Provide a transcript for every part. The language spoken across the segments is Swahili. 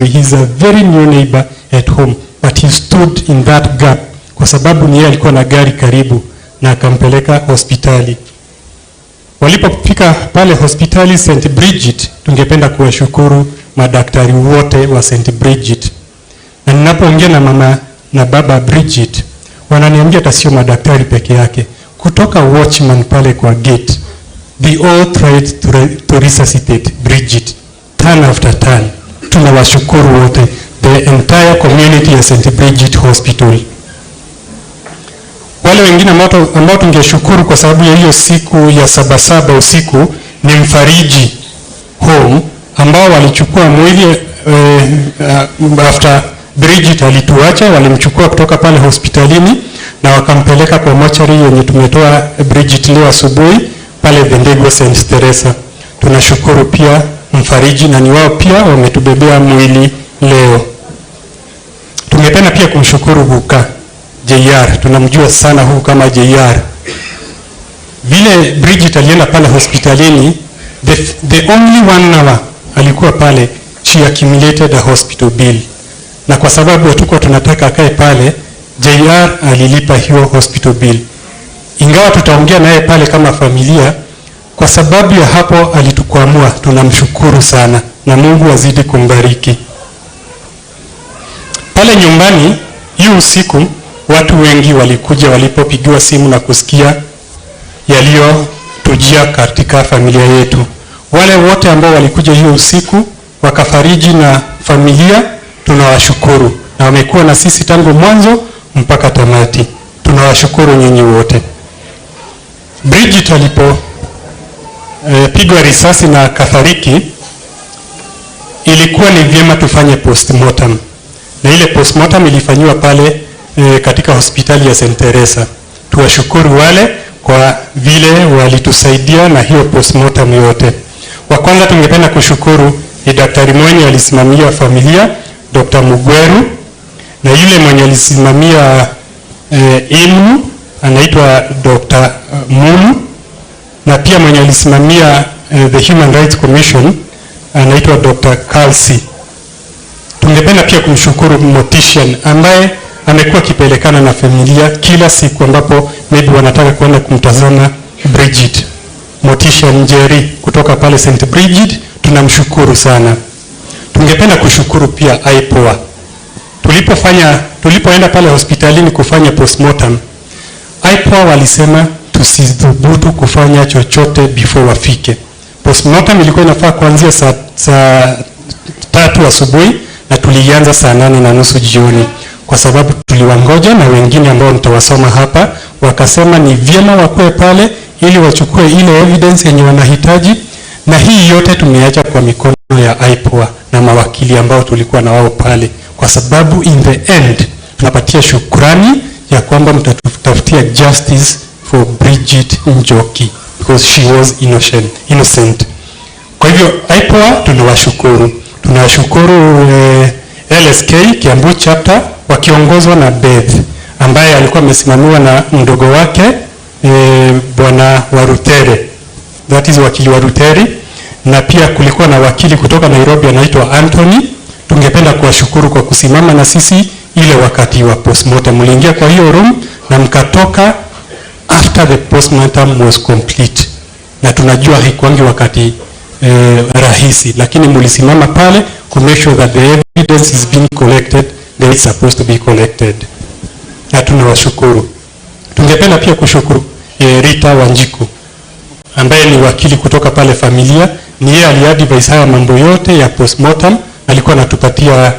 He's a very new neighbor at home, but he stood in that gap kwa sababu ni yeye alikuwa na gari karibu na akampeleka hospitali. Walipofika pale hospitali St. Bridget, tungependa kuwashukuru madaktari wote wa St. Bridget. Na ninapoongea na mama na baba Bridget, wananiambia hata sio madaktari peke yake, kutoka watchman pale kwa gate, they all tried to resuscitate Bridget turn after turn. Tunawashukuru wote, the entire community ya St. Bridget Hospital. Wale wengine ambao tungeshukuru kwa sababu ya hiyo siku ya Sabasaba usiku ni Mfariji Home ambao walichukua mwili after Bridget alituacha, walimchukua kutoka pale hospitalini na wakampeleka kwa mochari yenye tumetoa Bridget leo asubuhi pale Thindigua St. Teresa. Tunashukuru pia Mfariji na ni wao pia wametubebea mwili leo. Tungependa pia kumshukuru Buka JR, tunamjua sana huu kama JR. Vile Bridget alienda pale hospitalini, the only one hour alikuwa pale, she accumulated a hospital bill, na kwa sababu hatukuwa tunataka akae pale, JR alilipa hiyo hospital bill. Ingawa tutaongea naye pale kama familia, kwa sababu ya hapo alitukwamua, tunamshukuru sana na Mungu azidi kumbariki. Pale nyumbani hiyo usiku watu wengi walikuja walipopigiwa simu na kusikia yaliyotujia katika familia yetu. Wale wote ambao walikuja hiyo usiku wakafariji na familia, tunawashukuru na wamekuwa na sisi tangu mwanzo mpaka tamati. Tunawashukuru nyinyi wote. Bridget alipo pigwa risasi na akafariki, ilikuwa ni vyema tufanye postmortem, na ile postmortem ilifanyiwa pale katika hospitali ya St. Teresa. Tuwashukuru wale kwa vile walitusaidia na hiyo postmortem yote. Wa kwanza tungependa kushukuru ni daktari mwenye alisimamia familia, Dr. Mugweru, na yule mwenye alisimamia IMU anaitwa Dr. Mulu, na pia mwenye alisimamia the Human Rights Commission anaitwa Dr. Kalsi. Tungependa pia kumshukuru mortician ambaye amekuwa akipelekana na familia kila siku ambapo maybe wanataka kwenda kumtazama Bridget. Mortician Jerry kutoka pale St. Bridget, tunamshukuru sana. Tungependa kushukuru pia IPOA. Tulipoenda pale hospitalini kufanya postmortem, IPOA walisema tusithubutu kufanya chochote before wafike. Postmortem ilikuwa inafaa kuanzia saa 3 asubuhi na tulianza saa 8:30 jioni kwa sababu tuliwangoja na wengine ambao nitawasoma hapa wakasema ni vyema wakuwe pale ili wachukue ile evidence yenye wanahitaji, na hii yote tumeacha kwa mikono ya IPOA na mawakili ambao tulikuwa na wao pale, kwa sababu in the end tunapatia shukrani ya kwamba mtatutafutia justice for Bridget Njoki because she was innocent. Kwa hivyo IPOA tunawashukuru. Tunawashukuru LSK Kiambu chapter wakiongozwa na Beth ambaye alikuwa amesimamiwa na mdogo wake Bwana Warutere, that is wakili Warutere, na pia kulikuwa na wakili kutoka Nairobi anaitwa Anthony. Tungependa kuwashukuru kwa kusimama na sisi ile wakati wa postmortem. Mliingia kwa hiyo room na mkatoka after the postmortem was complete, na tunajua haikuangi wakati rahisi, lakini mlisimama pale ku make sure that the evidence is being collected the way it's supposed to be collected, na tunawashukuru. Tungependa pia kushukuru Rita Wanjiku ambaye ni wakili kutoka pale familia. Ni yeye aliadvise haya mambo yote ya postmortem, alikuwa anatupatia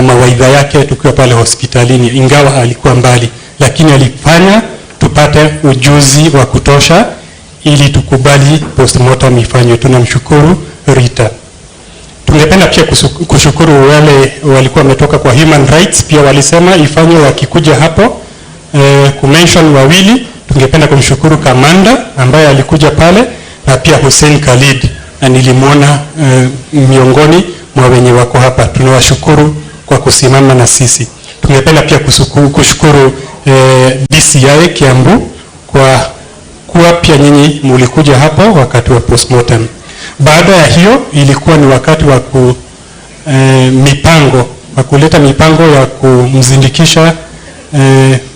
mawaidha yake tukiwa pale hospitalini, ingawa alikuwa mbali, lakini alifanya tupate ujuzi wa kutosha ili tukubali postmortem ifanywe. Tunamshukuru Rita. Tungependa pia kushukuru wale walikuwa wametoka kwa human rights, pia walisema ifanywe wakikuja hapo. Kumention wawili, tungependa kumshukuru Kamanda ambaye alikuja pale na pia Hussein Khalid, na nilimwona miongoni mwa wenye wako hapa. Tunawashukuru kwa kusimama na sisi. Tungependa pia kushukuru DCI Kiambu kwa kuwa pia nyinyi mulikuja hapo wakati wa postmortem. Baada ya hiyo ilikuwa ni wakati wa mipango, wa kuleta mipango ya kumzindikisha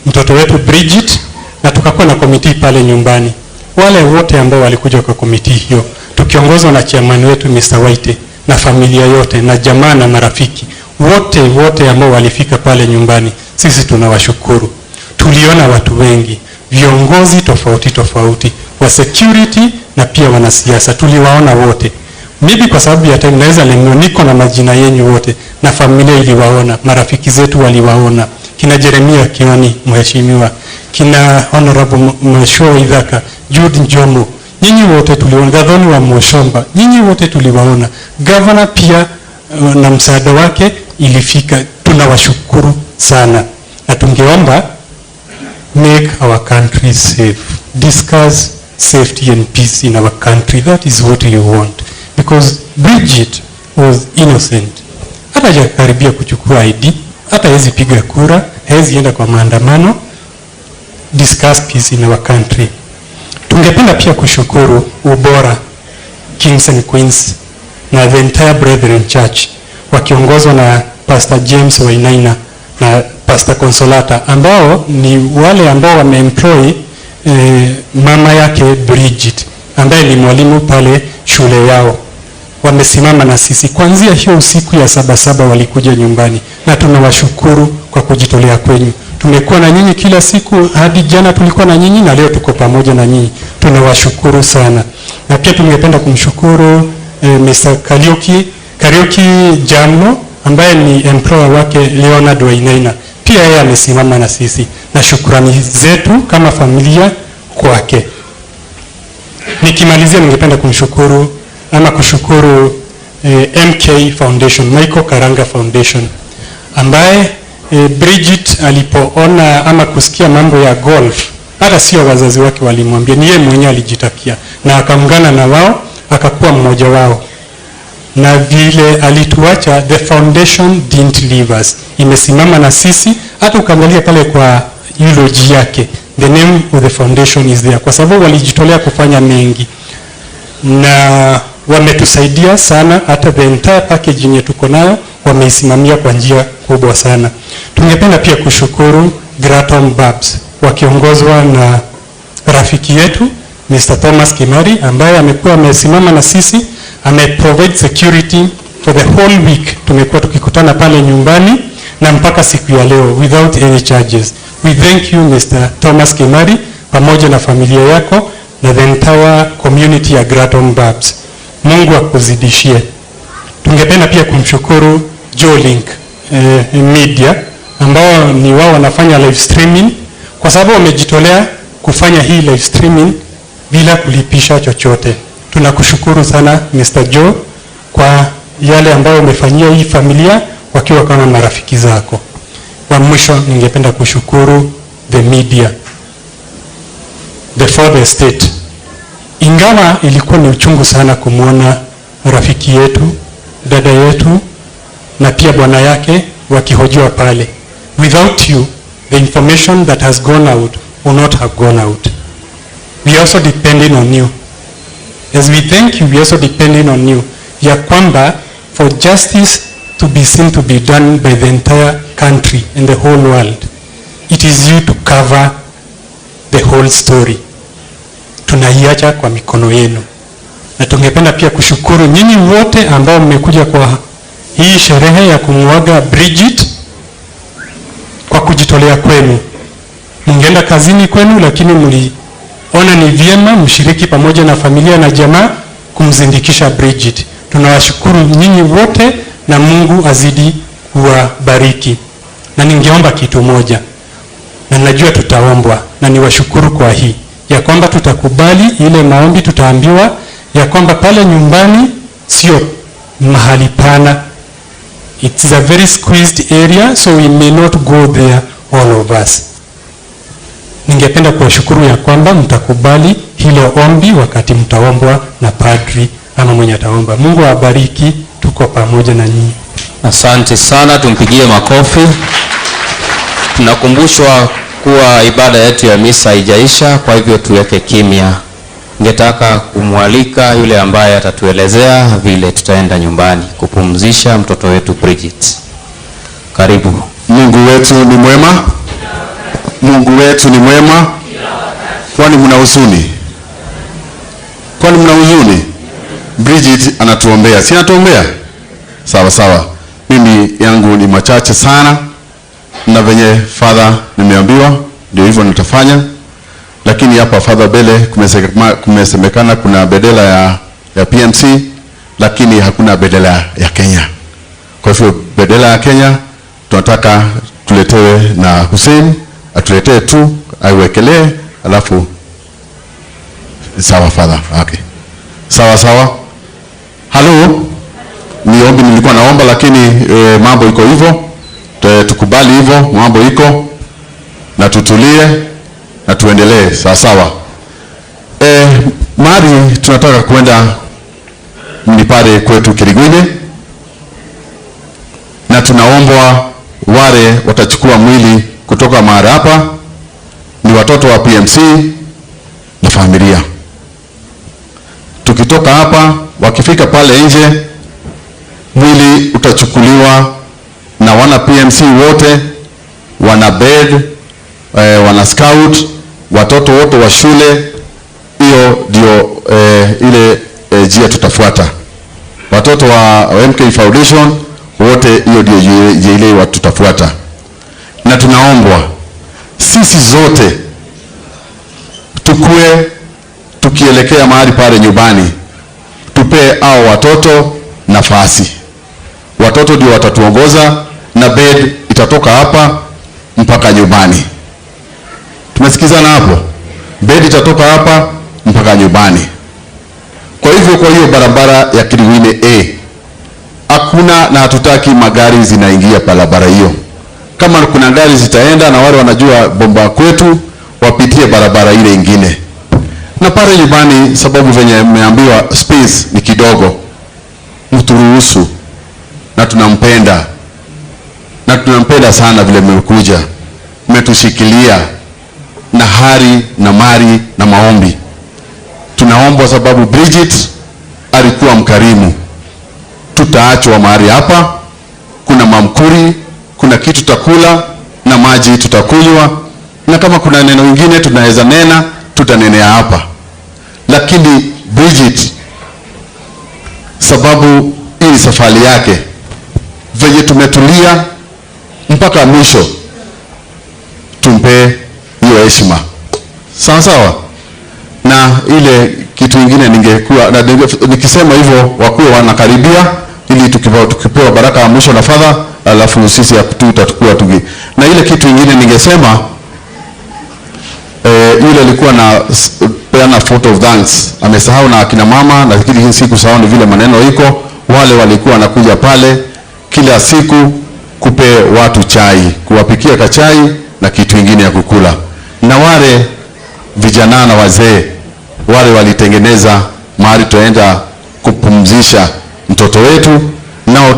mtoto wetu Bridget, na tukakuwa na committee pale nyumbani. Wale wote ambao walikuja kwa committee hiyo, tukiongozwa na chairman wetu Mr. Waite na familia yote na jamaa na marafiki wote wote ambao walifika pale nyumbani, sisi tunawashukuru. Tuliona watu wengi, viongozi tofauti tofauti wa security na pia wanasiasa, tuliwaona wote. Maybe kwa sababu ya time naweza leo niko na majina yenyu wote, na familia iliwaona, marafiki zetu waliwaona, kina Jeremia Kioni mheshimiwa, kina Honorable Mashua Idhaka, Jude Njomo, nyinyi wote tuliona, Gathoni wa Moshomba, nyinyi wote tuliwaona. Governor pia na msaada wake ilifika. Tunawashukuru sana, na tungeomba make our country safe, discuss safety and peace in our country. That is what we want, because Bridget was innocent. Hata hajakaribia kuchukua ID, hata hawezi piga kura, hawezi enda kwa maandamano. Discuss peace in our country. Tungependa pia kushukuru Ubora Kings and Queens na the entire Brethren Church wakiongozwa na Pastor James Wainaina na Pastor Consolata, ambao ni wale ambao wameemploy mama yake Bridget ambaye ni mwalimu pale shule yao. Wamesimama na sisi kuanzia hiyo usiku ya 7 walikuja nyumbani, na tunawashukuru kwa kujitolea kwenyu. Tumekuwa na nyinyi kila siku, hadi jana tulikuwa na nyinyi na leo tuko pamoja na nyinyi. Tunawashukuru sana. Na pia tungependa kumshukuru Mr. Kariuki Jamno ambaye ni employer wake Leonard Wainaina. Pia yeye amesimama na sisi, na shukrani zetu kama familia kwake. Nikimalizia, ningependa kumshukuru ama kushukuru MK Foundation, Michael Karanga Foundation, ambaye Bridget alipoona ama kusikia mambo ya golf, hata sio wazazi wake walimwambia, ni yeye mwenyewe alijitakia na akaungana na wao, akakuwa mmoja wao. Na vile alituacha, the foundation didn't leave us, imesimama na sisi. Hata ukaangalia pale kwa eulogy yake, the name of the foundation is there, kwa sababu walijitolea kufanya mengi na wametusaidia sana. Hata the entire package yenye tuko nayo wameisimamia kwa njia kubwa sana. Tungependa pia kushukuru Graton Babs wakiongozwa na rafiki yetu Mr. Thomas Kimari, ambaye amekuwa amesimama na sisi, ame provide security for the whole week. Tumekuwa tukikutana pale nyumbani na mpaka siku ya leo without any charges. We thank you Mr. Thomas Kimari pamoja na familia yako na the entire community ya Graton Babs. Mungu akuzidishie. Tungependa pia kumshukuru Joe Link Media, ambao ni wao wanafanya live streaming, kwa sababu wamejitolea kufanya hii live streaming bila kulipisha chochote. Tunakushukuru sana Mr. Joe kwa yale ambayo umefanyia hii familia wakiwa kama marafiki zako. Kwa mwisho, ningependa kushukuru the media, the fourth estate. Ingawa ilikuwa ni uchungu sana kumwona rafiki yetu, dada yetu na pia bwana yake wakihojiwa pale. Without you, the information that has gone out will not have gone out. We also depending on you. As we thank you, we also depending on you, ya kwamba for justice to be seen to be done by the entire country and the whole world, it is you to cover the whole story. Tunaiacha kwa mikono yenu. Na tungependa pia kushukuru nyinyi wote ambao mmekuja kwa hii sherehe ya kumuaga Bridget kwa kujitolea kwenu. Mungeenda kazini kwenu, lakini mliona ni vyema mshiriki pamoja na familia na jamaa kumzindikisha Bridget. Tunawashukuru nyinyi wote na Mungu azidi kuwabariki. Na ningeomba kitu moja, na najua tutaombwa, na niwashukuru kwa hii, ya kwamba tutakubali ile maombi tutaambiwa ya kwamba pale nyumbani sio mahali pana. It's a very squeezed area, so we may not go there all of us. Ningependa kuwashukuru ya kwamba mtakubali hilo ombi wakati mtaombwa na padri ama mwenye ataomba. Mungu awabariki, tuko pamoja na nyinyi. Asante sana, tumpigie makofi. Tunakumbushwa kuwa ibada yetu ya misa haijaisha, kwa hivyo tuweke kimya. Ningetaka kumwalika yule ambaye atatuelezea vile tutaenda nyumbani kupumzisha mtoto wetu Bridget. Karibu. Mungu wetu ni mwema. Mungu wetu ni mwema. Kwani mna huzuni? Kwani mna huzuni? Bridget anatuombea. Si anatuombea? Sawa sawa. Mimi yangu ni machache sana, na venye Father nimeambiwa ndio hivyo nitafanya. Lakini hapa Father Bele kumesemekana kuna bendera ya PMC, lakini hakuna bendera ya Kenya. Kwa hivyo bendera ya Kenya tunataka tuletewe na Hussein, atuletee tu, aiwekelee, alafu sawa Father. Okay. Sawa sawa. Halo. Ni ombi nilikuwa naomba, lakini mambo iko hivyo. Tukubali hivyo, mambo iko, na tutulie na tuendelee sawa sawa. Mari tunataka kwenda ni pale kwetu Kirigwini, na tunaombwa wale watachukua mwili kutoka mahali hapa ni watoto wa PMC na familia. Tukitoka hapa, wakifika pale nje, mwili utachukuliwa na wana PMC wote, wana bed, wana scout, watoto wote wa shule. Hiyo ndio ile njia tutafuata. Watoto wa MK Foundation wote, hiyo ndio ile tutafuata. Na tunaombwa sisi zote tukue tukielekea mahali pale nyumbani, tupe hao watoto nafasi. Watoto ndio watatuongoza, na bed itatoka hapa mpaka nyumbani. Tumesikizana hapo? Bed itatoka hapa mpaka nyumbani. Kwa hivyo, kwa hiyo barabara ya Kirigwini A hakuna, na hatutaki magari zinaingia barabara hiyo. Kama kuna gari zitaenda, na wale wanajua bomba kwetu wapitie barabara ile ingine. Na pale nyumbani, sababu venye mmeambiwa space ni kidogo, mturuhusu, na tunampenda. Na tunampenda sana vile mmekuja. Mmetushikilia na hari na mari na maombi. Tunaomba sababu Bridget alikuwa mkarimu. Tutaachwa mahali hapa, kuna mamkuri, kuna kitu tutakula na maji tutakunywa, na kama kuna neno lingine tunaweza nena, tutanenea hapa. Lakini Bridget, sababu hii safari yake, venye tumetulia mpaka mwisho, tumpe hiyo heshima. Sawa sawa. Na ile kitu ingine ningekuwa na nikisema hivyo, wakuwe wanakaribia ili tukipewa baraka ya mwisho na Father, alafu sisi tutakuwa tugi. Na ile kitu ingine ningesema, yule alikuwa na peana photo of thanks, amesahau na akina mama, lakini hii siku sahau ni vile maneno iko, wale walikuwa wanakuja pale kila siku kupe watu chai, kuwapikia kachai na kitu ingine ya kukula. Na wale vijana na wazee wale walitengeneza mahali tuenda kupumzisha mtoto wetu, nao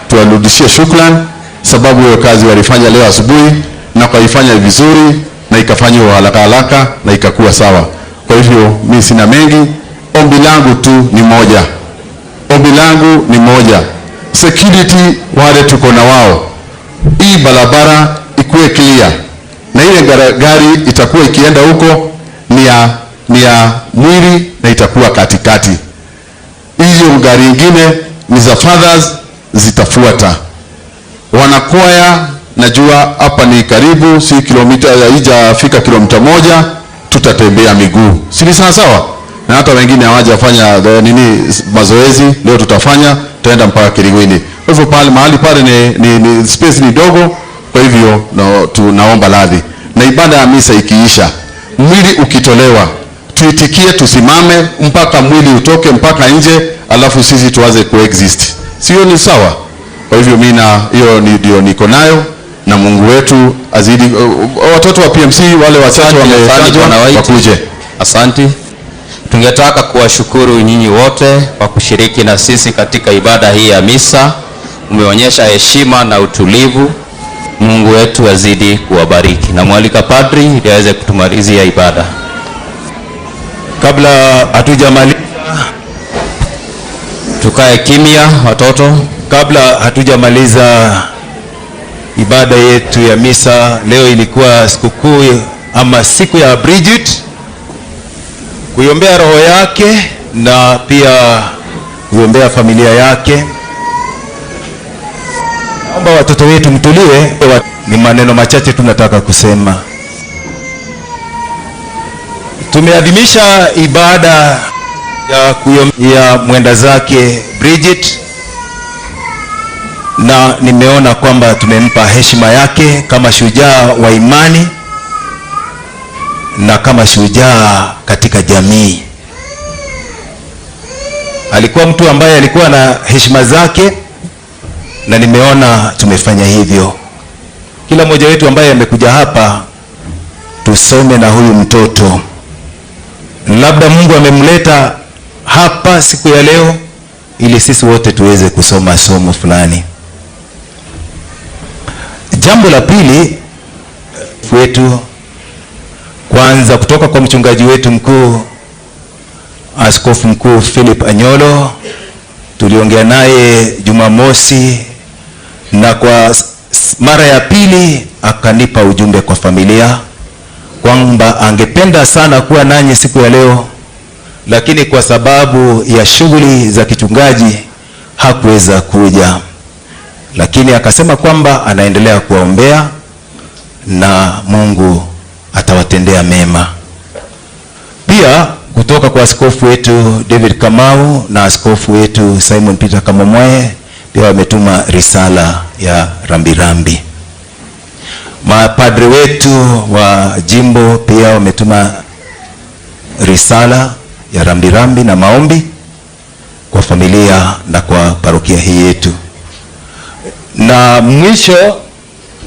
tuwarudishie shukrani, sababu hiyo kazi walifanya leo asubuhi na kaifanya vizuri na ikafanywa haraka haraka na ikakuwa sawa. Kwa hivyo mimi sina mengi, ombi langu tu ni moja. Ombi langu ni moja. Security wale tuko na wao, hii barabara ikuwe clear, na ile gari itakuwa ikienda huko ni ya mwili na itakuwa katikati. Hizo gari nyingine ni za fathers zitafuata. Wanakwaya najua hapa ni karibu, si kilomita, haijafika kilomita 1, tutatembea miguu. Si ni sawa sawa? Na hata wengine hawajafanya nini mazoezi, leo tutafanya, tutaenda mpaka Kirigwini. Kwa hivyo pale mahali pale ni space ni dogo, kwa hivyo tunaomba radhi. Na ibada ya misa ikiisha, mwili ukitolewa, tuitikie tusimame mpaka mwili utoke mpaka nje, alafu sisi tuanze coexist. Sio ni sawa? Kwa hivyo mimi na hiyo ndio niko nayo, na Mungu wetu azidi. Watoto wa PMC wale wachache wametajwa wakuje. Asante. Tungetaka kuwashukuru nyinyi wote kwa kushiriki na sisi katika ibada hii ya misa. Umeonyesha heshima na utulivu. Mungu wetu azidi kuwabariki. Namwalika padri ili aweze kutumalizia ibada. Kabla hatujamaliza, Tukae kimya watoto. Kabla hatujamaliza ibada yetu ya misa leo, ilikuwa sikukuu ama siku ya Bridget, kuiombea roho yake na pia kuiombea familia yake. Naomba watoto wetu mtulie, ni maneno machache tunataka kusema. Tumeadhimisha ibada ya kuiombea mwenda zake Bridget, na nimeona kwamba tumempa heshima yake kama shujaa wa imani na kama shujaa katika jamii. Alikuwa mtu ambaye alikuwa na heshima zake, na nimeona tumefanya hivyo. Kila mmoja wetu ambaye amekuja hapa, tusome na huyu mtoto. Labda Mungu amemleta hapa siku ya leo ili sisi wote tuweze kusoma somo fulani. Jambo la pili wetu, kwanza kutoka kwa mchungaji wetu mkuu, Askofu Mkuu Philip Anyolo, tuliongea naye Jumamosi, na kwa mara ya pili akanipa ujumbe kwa familia kwamba angependa sana kuwa nanyi siku ya leo, lakini kwa sababu ya shughuli za kichungaji hakuweza kuja. Lakini akasema kwamba anaendelea kuwaombea na Mungu atawatendea mema. Pia kutoka kwa askofu wetu David Kamau na askofu wetu Simon Peter Kamomoe pia wametuma risala ya rambirambi. Mapadre wetu wa jimbo pia wametuma risala ya rambirambi na maombi kwa familia na kwa parokia hii yetu. Na mwisho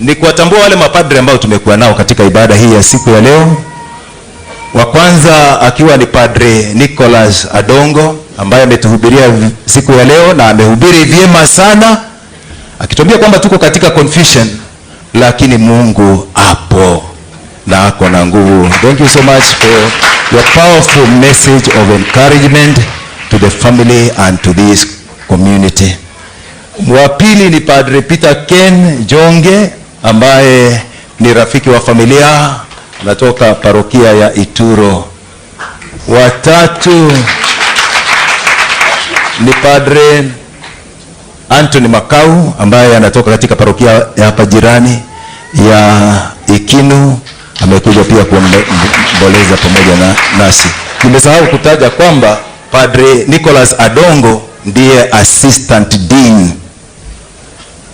ni kuwatambua wale mapadre ambao tumekuwa nao katika ibada hii ya siku ya leo. Wa kwanza akiwa ni Padre Nicholas Adongo ambaye ametuhubiria siku ya leo na amehubiri vyema sana, akituambia kwamba tuko katika confusion, lakini Mungu apo na ako na nguvu. Thank you so much for your powerful message of encouragement to the family and to this community. Wa pili ni Padre Peter Ken Jonge ambaye ni rafiki wa familia, anatoka parokia ya Ituro. Wa tatu ni Padre Anthony Makau ambaye anatoka katika parokia ya hapa jirani ya Ikinu, amekuja pia kuomboleza pamoja na nasi. Nimesahau kutaja kwamba Padre Nicholas Adongo ndiye assistant dean,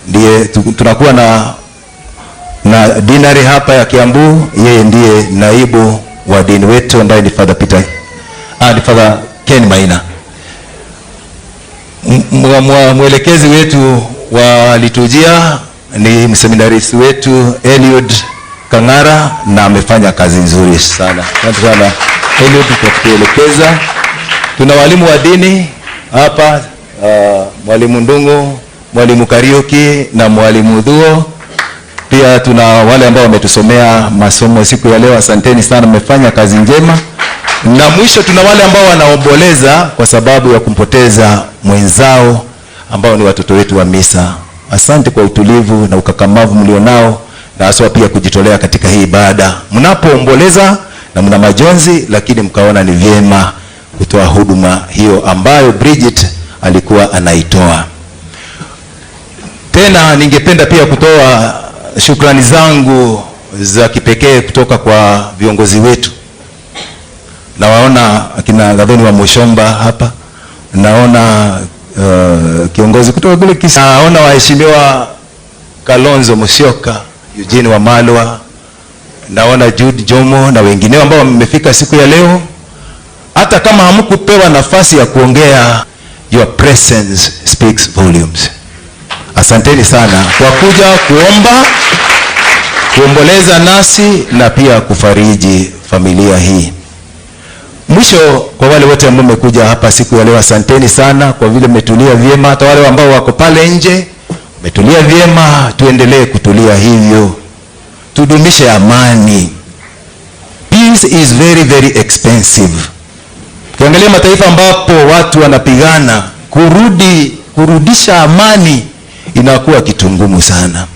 ndiye tunakuwa na dinari hapa ya Kiambu, yeye ndiye naibu wa dean wetu ambaye ni Father Peter, ni Father Ken Maina. Mwelekezi wetu wa liturujia ni mseminaristi wetu Eliud Kangara, na amefanya kazi nzuri sana. Asante sana Eliud kwa kutuelekeza. Tuna walimu wa dini hapa, mwalimu Ndungu, mwalimu Kariuki na mwalimu Dhuo. Pia tuna wale ambao wametusomea masomo siku ya leo, asanteni sana, mmefanya kazi njema. Na mwisho tuna wale ambao wanaomboleza kwa sababu ya kumpoteza mwenzao ambao ni watoto wetu wa misa. Asante kwa utulivu na ukakamavu mlionao, na haswa pia kujitolea katika hii ibada. Mnapoomboleza na mna majonzi, lakini mkaona ni vyema kutoa huduma hiyo ambayo Bridget alikuwa anaitoa. Tena ningependa pia kutoa shukrani zangu za kipekee kutoka kwa viongozi wetu. Nawaona akina Gathoni wa Mushomba hapa, naona kiongozi kutoka kule Kisii, naona waheshimiwa Kalonzo Musyoka, Eugene Wamalwa, naona Jude Jomo na wengineo ambao wamefika siku ya leo. Hata kama hamkupewa nafasi ya kuongea, your presence speaks volumes. Asanteni sana kwa kuja kuomba, kuomboleza nasi na pia kufariji familia hii. Mwisho, kwa wale wote ambao mmekuja hapa siku ya leo, asanteni sana kwa vile mmetulia vyema. Hata wale ambao wako pale nje mmetulia vyema, tuendelee kutulia hivyo, tudumishe amani. Peace is very very expensive. Tuangalie mataifa ambapo watu wanapigana, kurudisha amani inakuwa kitu ngumu sana.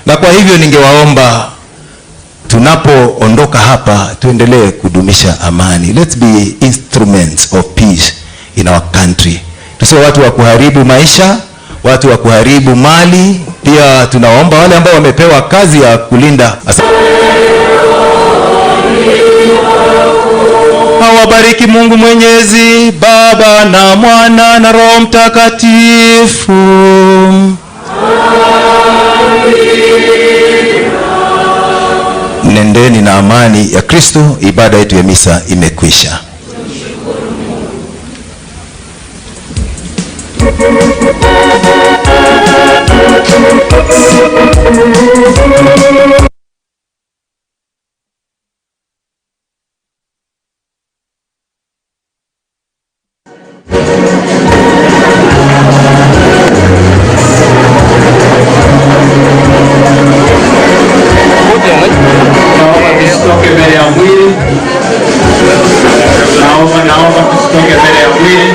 Na kwa hivyo ningewaomba tunapoondoka hapa tuendelee kudumisha amani. Let's be instruments of peace in our country. Tusiwe watu wa kuharibu maisha, watu wa kuharibu mali. Pia tunaomba wale ambao wamepewa kazi ya kulinda. Awabariki Mungu Mwenyezi, Baba na Mwana na Roho Mtakatifu. Nendeni na amani ya Kristo. Ibada yetu ya misa imekwisha. Naomba tusitoke mbele ya mwili. Naomba tusitoke mbele ya mwili.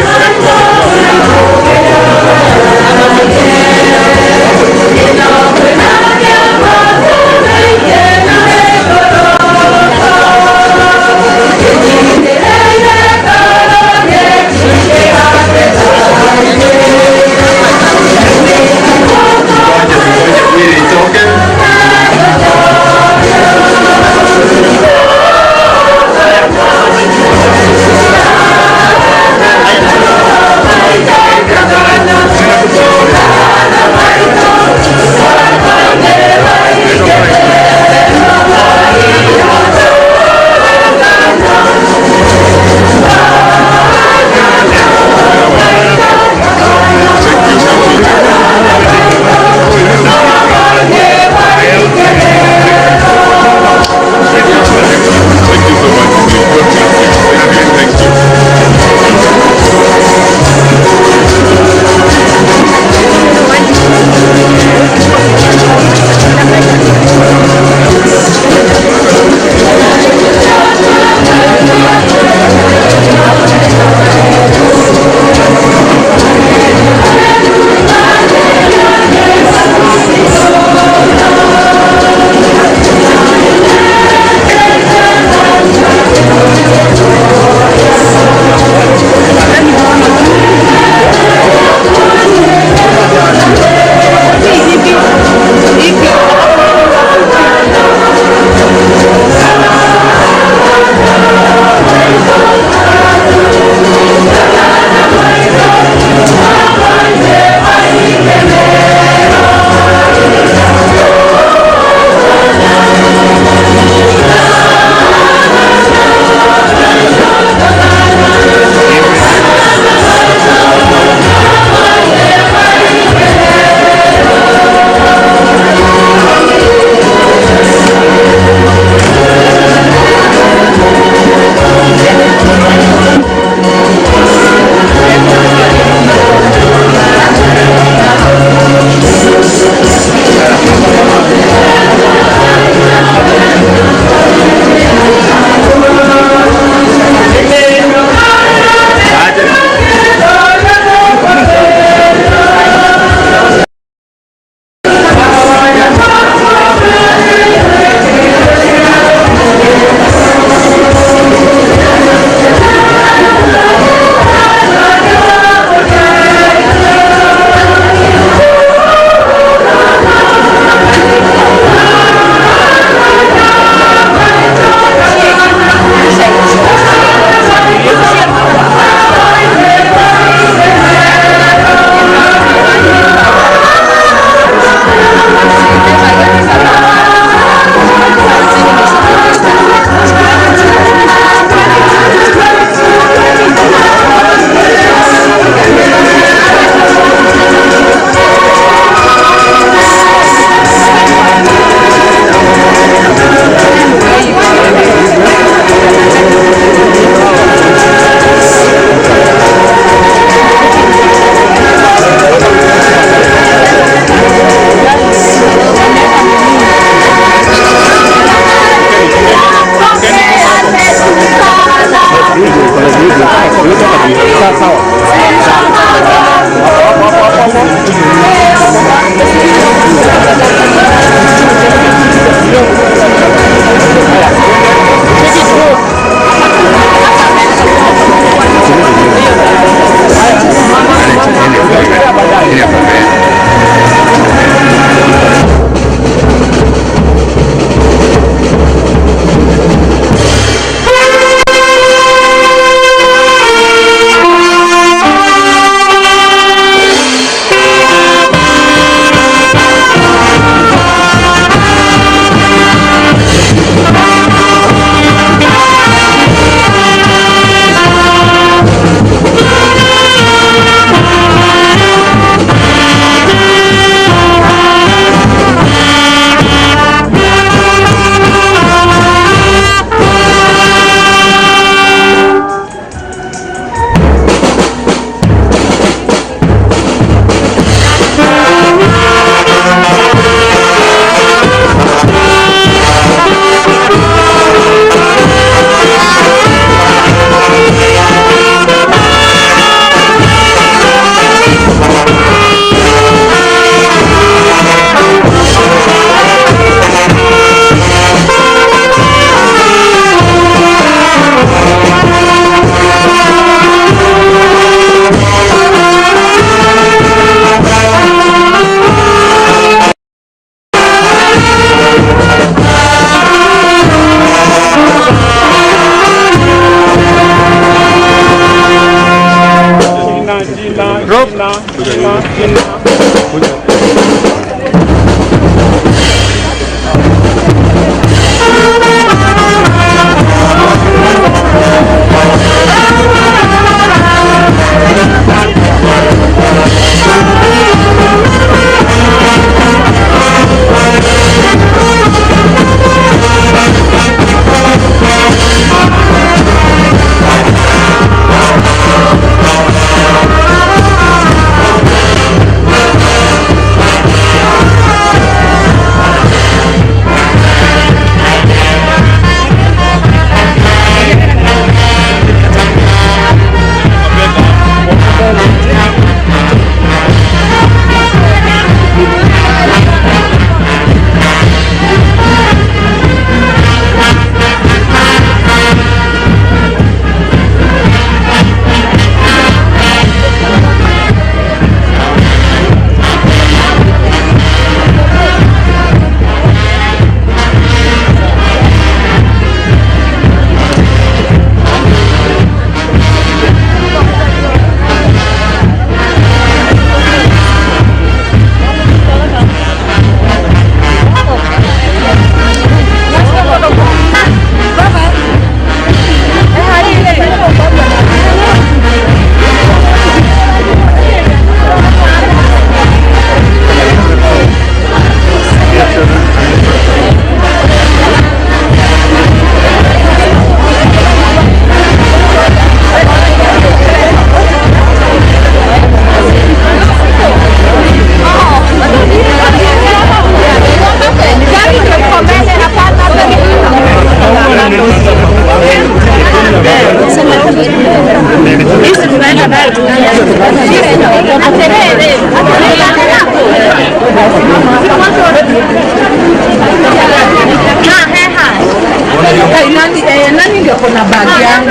Nani ndio kuna bag yangu?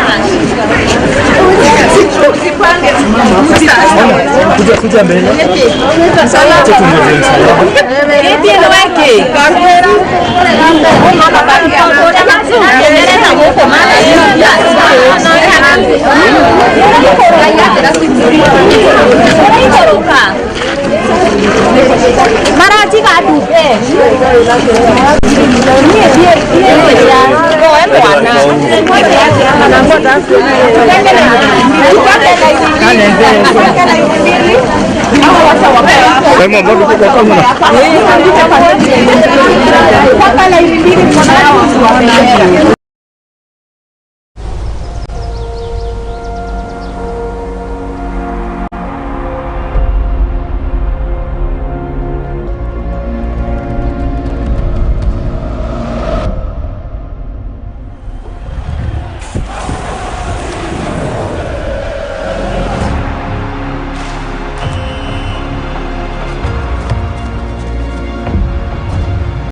Kuja mbele.